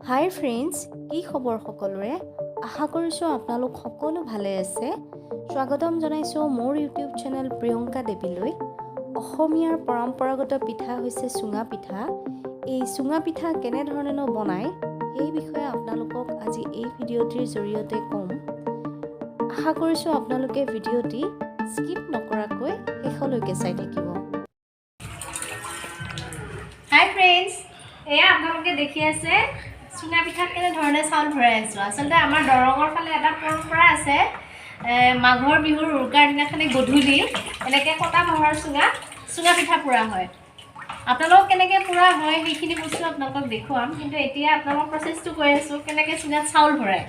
হাই friends, কি খবৰ সকলোৰে? আশা কৰিছোঁ আপোনালোক সকলো ভালে আছে। স্বাগতম জনাইছোঁ মোৰ ইউটিউব চেনেল প্ৰিয়ংকা দেৱীলৈ। অসমীয়াৰ পৰম্পৰাগত পিঠা হৈছে চুঙা পিঠা। এই চুঙা পিঠা কেনেধৰণেনো বনায়, সেই বিষয়ে আপোনালোকক আজি এই ভিডিঅ'টিৰ জৰিয়তে ক'ম। আশা কৰিছোঁ আপোনালোকে ভিডিঅ'টি স্কিপ নকৰাকৈ শেষলৈকে চাই থাকিব। হাই ফ্ৰেণ্ডছ, এয়া আপোনালোকে দেখি আছে চুঙা পিঠাত কেনেধৰণে চাউল ভৰাই আছোঁ। আচলতে আমাৰ দৰঙৰ ফালে এটা পৰম্পৰা আছে, মাঘৰ বিহুৰ উৰুকাৰ দিনাখনে গধূলি এনেকৈ কটা বাঁহৰ চুঙাত চুঙা পিঠা পোৰা হয়। আপোনালোকক কেনেকৈ পোৰা হয় সেইখিনি বস্তু আপোনালোকক দেখুৱাম, কিন্তু এতিয়া আপোনালোকক প্ৰচেছটো কৈ আছোঁ কেনেকৈ চুঙাত চাউল ভৰায়।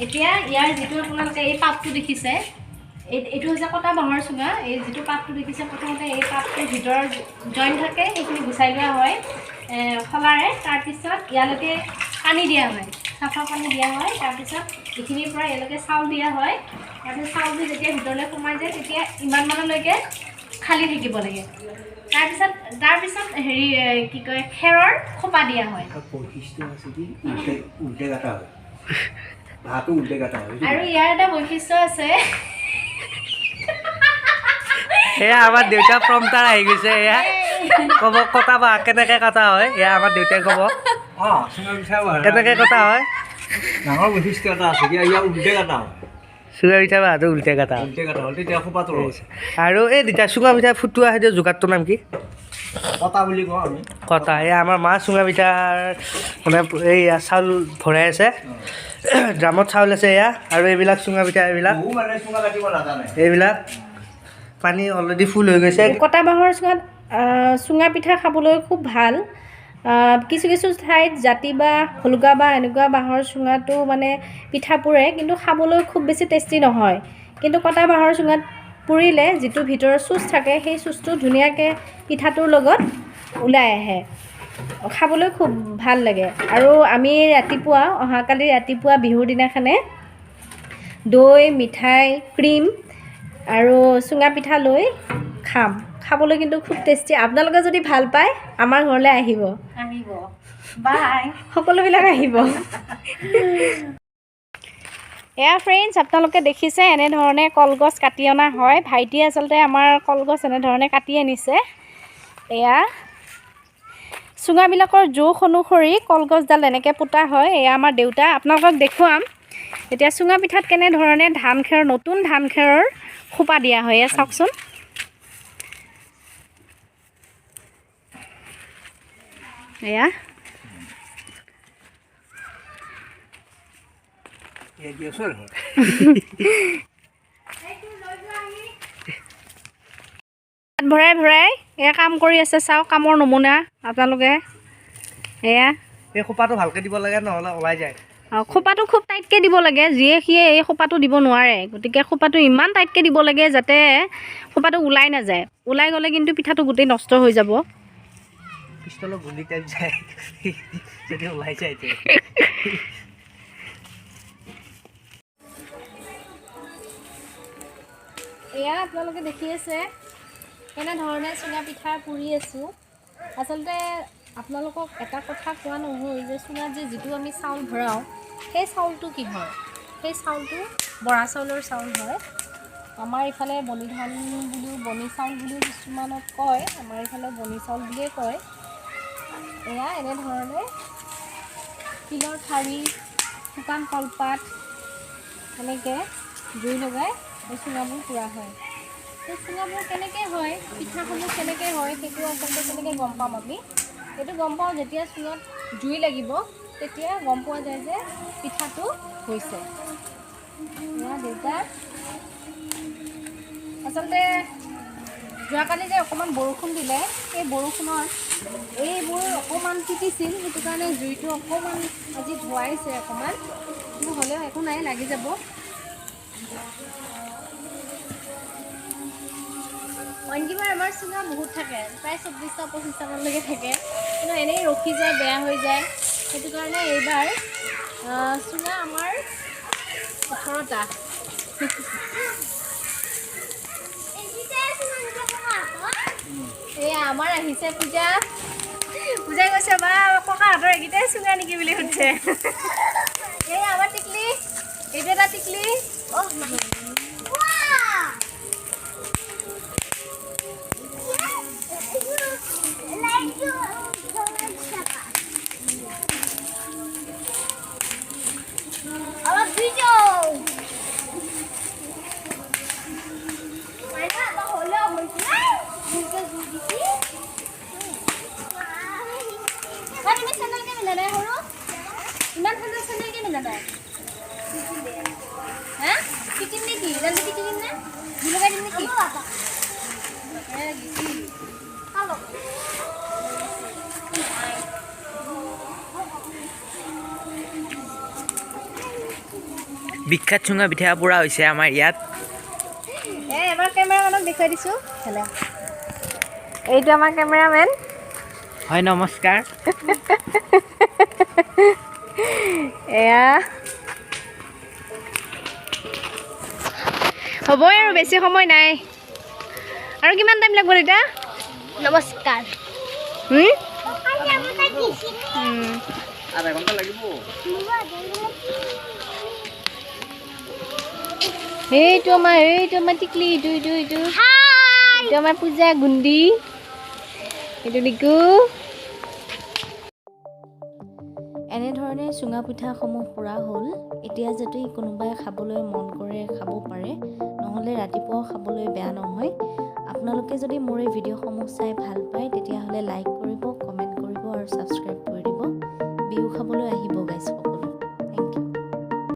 এতিয়া ইয়াৰ যিটো আপোনালোকে এই পাতটো দেখিছে, এইটো হৈছে কটা বাঁহৰ চুঙা। এই যিটো পাতটো দেখিছে, প্ৰথমতে এই পাতটোৰ ভিতৰত জইন থাকে, সেইখিনি গুচাই লোৱা হয় শলাৰে। তাৰপিছত ইয়ালৈকে পানী দিয়া হয়, চাফা পানী দিয়া হয়। তাৰপিছত এইখিনিৰ পৰা ইয়ালৈকে চাউল দিয়া হয়। তাৰপিছত চাউলটো যেতিয়া ভিতৰলৈ সোমাই যায়, তেতিয়া ইমান মানলৈকে খালী থাকিব লাগে। তাৰপিছত হেৰি কি কয়, খেৰৰ খোপা দিয়া হয়। এটা বৈশিষ্ট্য আছে কি, উল্টে উল্টে কাটা হয়, ভাতো উল্টে কাটা হয়। আৰু ইয়াৰ এটা বৈশিষ্ট্য আছে। এয়া আমাৰ দেউতা প্ৰম্পটাৰ আহি গৈছে। এয়া ক'ব কটা বাঁহ কেনেকৈ কটা হয়। এয়া আমাৰ দেউতাই ক'ব। অঁ, চুঙা পিঠা বাঁহৰ কেনেকৈ কটা হয়। ডাঙৰ বৈশিষ্ট্য এটা আছে কি, ইয়াৰ উল্টে কাটা হয়। চুঙা পিঠা বাঁহটো উল্টে কাটা হয়। উল্টে কাটা হয়, তেতিয়া খোপাটো ৰয়। আৰু এই দেউতা, চুঙা পিঠা ফুটোৱা সেইটো যোগাৰটোৰ নাম কি? কটা বুলি কওঁ আমি। কটা। এয়া আমাৰ মা চুঙা পিঠাৰ মানে এই চাউল ভৰাই আছে, ড্ৰামত চাউল আছে এয়া। আৰু এইবিলাক চুঙা পিঠা এইবিলাক বহু মানুহে চুঙা কাটিব নাজানে। এইবিলাক পানী অলৰেডি ফুল হৈ গৈছে। কটা বাঁহৰ চুঙাত চুঙা পিঠা খাবলৈ খুব ভাল। কিছু কিছু ঠাইত জাতি বাঁহ, ভলুকা বাঁহ এনেকুৱা বাঁহৰ চুঙাতো মানে পিঠা পোৰে, কিন্তু খাবলৈ খুব বেছি টেষ্টি নহয়। কিন্তু কটা বাঁহৰ চুঙাত পুৰিলে যিটো ভিতৰৰ চুচ থাকে, সেই চুচটো ধুনীয়াকৈ পিঠাটোৰ লগত ওলাই আহে, খাবলৈ খুব ভাল লাগে। আৰু আমি ৰাতিপুৱা, অহাকালি ৰাতিপুৱা বিহুৰ দিনাখনে দৈ, মিঠাই, ক্ৰীম আৰু চুঙা পিঠা লৈ খাম। খাবলৈ কিন্তু খুব টেষ্টি। আপোনালোকে যদি ভাল পায়, আমাৰ ঘৰলৈ আহিব। আহিব, বাই। সকলোবিলাক আহিব। এয়া ফ্ৰেণ্ডছ, আপোনালোকে দেখিছে এনেধৰণে কলগছ কাটি অনা হয়। ভাইটিয়ে আচলতে আমাৰ কলগছ এনেধৰণে কাটি আনিছে। এয়া চুঙাবিলাকৰ জোখ অনুসৰি কলগছডাল এনেকৈ পোতা হয়। এয়া আমাৰ দেউতা, আপোনালোকক দেখুৱাম এতিয়া চুঙা পিঠাত কেনেধৰণে ধান খেৰৰ, নতুন ধান খেৰৰ খোপা দিয়া হয়। এয়া চাওকচোন। এয়া এই দিয়কচোন। হাত ভৰাই ভৰাই এয়া কাম কৰি আছে। চাওক কামৰ নমুনা আপোনালোকে। এয়া এই খোপাটো ভালকৈ দিব লাগে, নহ'লে ওলাই যায়। খোপাটো খুব টাইটকৈ দিব লাগে, যিয়ে সিয়ে এই খোপাটো দিব নোৱাৰে। গতিকে খোপাটো ইমান টাইটকৈ দিব লাগে যাতে খোপাটো ওলাই নাযায়। ওলাই গ'লে কিন্তু পিঠাটো গোটেই নষ্ট হৈ যাব। পিষ্টলৰ গুলি টাইপ যায় যদি ওলাই যায়। এয়া আপোনালোকে দেখি আছে কেনেধৰণে চুঙা পিঠা পুৰি আছোঁ। আচলতে আপোনালোকক এটা কথা কোৱা নহ'ল যে চুঙাত যে যিটো আমি চাউল ভৰাওঁ, সেই চাউলটো কিহৰ? সেই চাউলটো বৰা চাউলৰ চাউল হয়। আমাৰ ইফালে বনি ধান বুলিও, বনি চাউল বুলিও কিছুমানক কয়, আমাৰ ইফালে বনি চাউল বুলিয়ে কয়। এয়া এনেধৰণে শিলৰ ঠাৰি, শুকান কলপাত এনেকৈ জুই লগাই এই চুঙাবোৰ পোৰা হয়। সেই চুঙাবোৰ কেনেকৈ হয়, পিঠাসমূহ কেনেকৈ হয়, সেইটো আচলতে কেনেকৈ গম পাম আমি? সেইটো গম পাওঁ যেতিয়া চুঙাত জুই লাগিব, তেতিয়া গম পোৱা যায় যে পিঠাটো হৈছে। এয়া দেউতা, আচলতে যোৱাকালি যে অকণমান বৰষুণ দিলে, সেই বৰষুণত এইবোৰ অকণমান তিতিছিল, সেইটো কাৰণে জুইটো অকণমান আজি ধোৱাইছে অকণমান, কিন্তু হ'লেও একো নাই, লাগি যাব। অইনকিবাৰ আমাৰ চুঙা বহুত থাকে, প্ৰায় 24টা 25টামানলৈকে থাকে, কিন্তু এনেই ৰখি যায়, বেয়া হৈ যায়। সেইটো কাৰণে এইবাৰ চুঙা আমাৰ 18টা। এয়া আমাৰ আহিছে পূজা। পূজা। পূজাই কৈছে বা ককাহঁতৰ এইকেইটাই চুঙা নেকি বুলি সুধিছে। এই আমাৰ টিকলি, এইটো এটা টিকলি। ইমান সুন্দৰ চেন্দেল কিয় পিন্ধা নাই? হা, পিটিম নেকি? জানো পিটি দিম নে জুই লগাই দিম নেকি? বিখ্যাত চুঙা পিঠা পোৰা হৈছে আমাৰ ইয়াত। এই এবাৰ কেমেৰামেনক দেখুৱাই দিছোঁ। এইটো আমাৰ কেমেৰামেন। হয়, নমস্কাৰ। এয়া হ'বই আৰু বেছি সময় নাই। আৰু কিমান টাইম লাগিব দেউতা? নমস্কাৰ। আধা ঘণ্টা লাগিব। এইটো আমাৰ টিকলি, এইটো এইটো এইটো এইটো আমাৰ পূজা গুন্দি, এইটো নিকু। এনেধৰণে চুঙা পিঠাসমূহ পোৰা হ'ল। এতিয়া যদি কোনোবাই খাবলৈ মন কৰে খাব পাৰে, নহ'লে ৰাতিপুৱাও খাবলৈ বেয়া নহয়। আপোনালোকে যদি মোৰ এই ভিডিঅ'সমূহ চাই ভাল পায় তেতিয়াহ'লে লাইক কৰিব, কমেণ্ট কৰিব আৰু ছাবস্ক্ৰাইব কৰি দিব। বিহু খাবলৈ আহিব গাইজ।